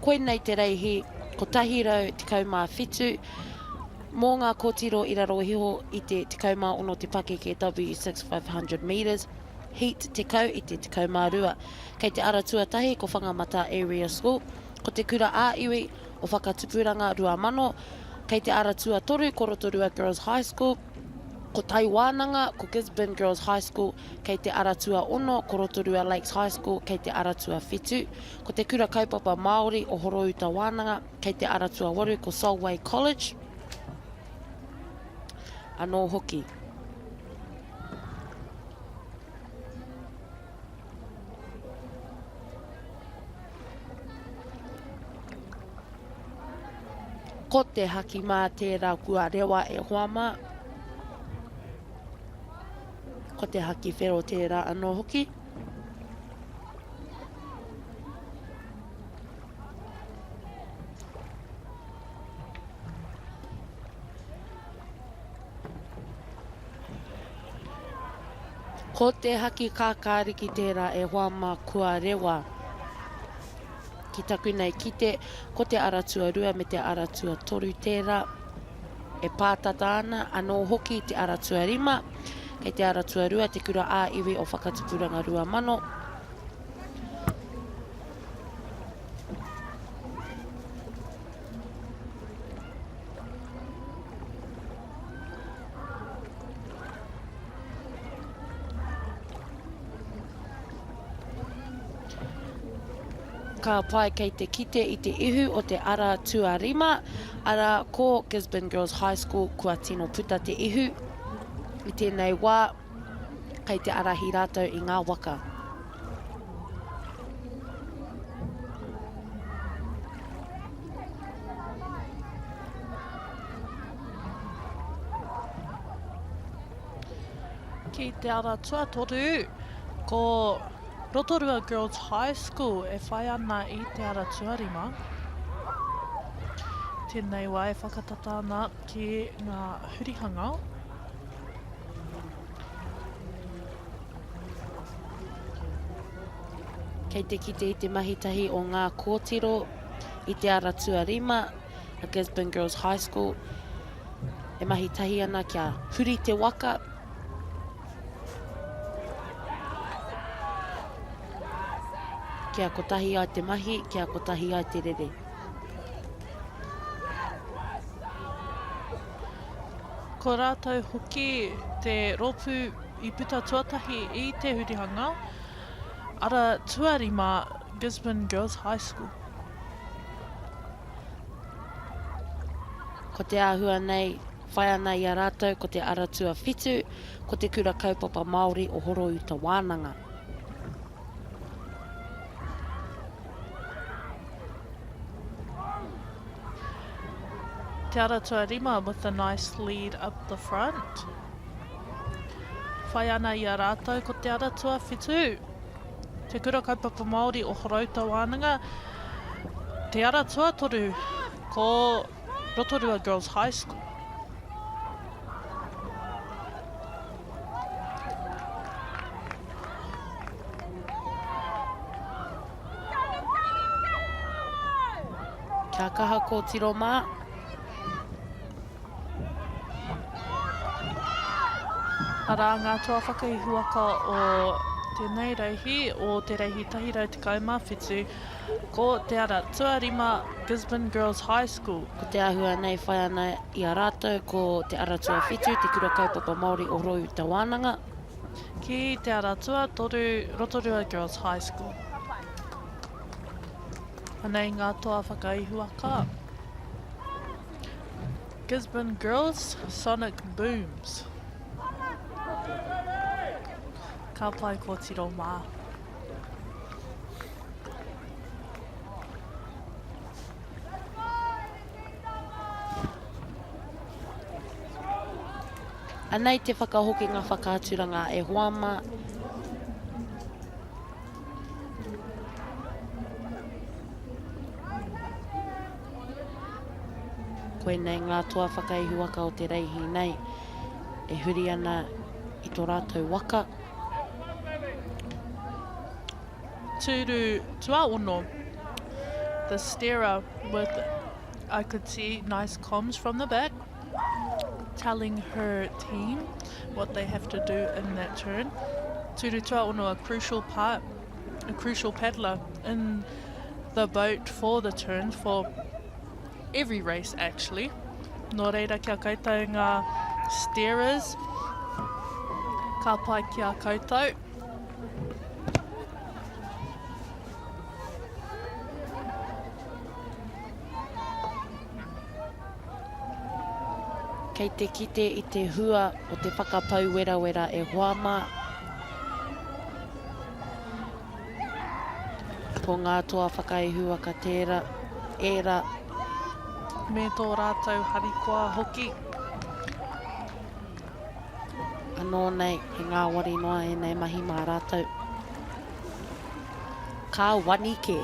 Koinei te reihi 117 mō ngā kōtiro i raro iho i te 16 te pakeke W6 500 metres, Heat 10 i te 12. Kei te ara tuatahi ko Whangamata Area School, ko Te Kura ā-Iwi o Whakatupuranga 2000, kei te ara tuatoru ko Rotorua Girls High School, ko Tai Wānanga, ko Gisborne Girls High School, kei te ara tuaono ko Rotorua Lakes High School, kei te ara tuawhitu ko Te Kura Kaupapa Māori o Horouta Wānanga, kei te ara tuawaru ko Solway College anō hoki. Ko te haki mā tērā kua rewa e hoa mā. Ko te haki whero tērā anō hoki. Ko te haki kākāriki tērā e hoa mā kua rewa. Ki taku nei kite, ko te ara tuarua me te ara tuatoru tērā e pātata ana, anō hoki te ara tuarima. Kei te ara tuarua te kura ā-iwi o Whakatupuranga 2000. Ka pai kei te kite i te ihu o te ara tuarima, arā, ko Gisborne Girls High School kua tino puta te ihu. I tēnei wā, kei te arahi rātou i ngā waka. Ki te ara tuatoru, ko Rotorua Girls High School e whai ana i te ara tuarima. Tēnei wā e whakatata ana ki ngā hurihanga. Kei te kite i te mahi tahi o ngā kōtiro i te ara tuarima, a Gisborne Girls High School, e mahi tahi ana kia huri te waka. Kia kotahi ai te mahi, kia kotahi ai te rere. Ko rātou hoki te rōpū i puta tuatahi i te hurihanga ara tuarima Gisborne Girls High School. Ko te āhua nei, whai ana i a rātou ko te ara tuawhitu, ko te Kura Kaupapa Māori o Horouta Wānanga. Te ara tuarima with a nice lead up the front. Whai ana i a rātou ko te ara tuawhitu. Te Kura Kaupapa Māori o Horouta Wānanga, Te Ara Tuatoru, ko Rotorua Girls High School. Kia kaha kōtiro mā. Arā ngā toa whakaihuwaka o tēnei reihi, o te reihi 117, ko Te Ara Tuarima Gisborne Girls High School. Ko te āhua nei whai ana i a rātou ko Te Ara Tuawhitu, Te Kura Kaupapa Māori o Horouta Wānanga. Ki Te Ara Tuatoru, Rotorua Girls High School. Anei ngā toa whakaihuwaka. Gisborne Girls Sonic Booms. Ka pai kōtiro mā. Anei te whakahokinga whakaaturanga e hoa mā. Koinei ngā toa whakaihuwaka o te reihi nei e huri ana i tō rātou waka. Tūru tuaono. The steerer with, I could see nice comms from the back telling her team what they have to do in that turn. Turu Tuaono, a crucial part, a crucial paddler in the boat for the turn for every race actually. Nō reira kia koutou ngā steerers, ka pai ki a koutou. Kei te kite i te hua o te whakapau werawera e hoa mā. Ko ngā toa whakaihuwaka tērā, ērā. Me tō rātou harikoa hoki. Anō nei, he ngāwari noa ēnei mahi mā rātou. Ka wani kē.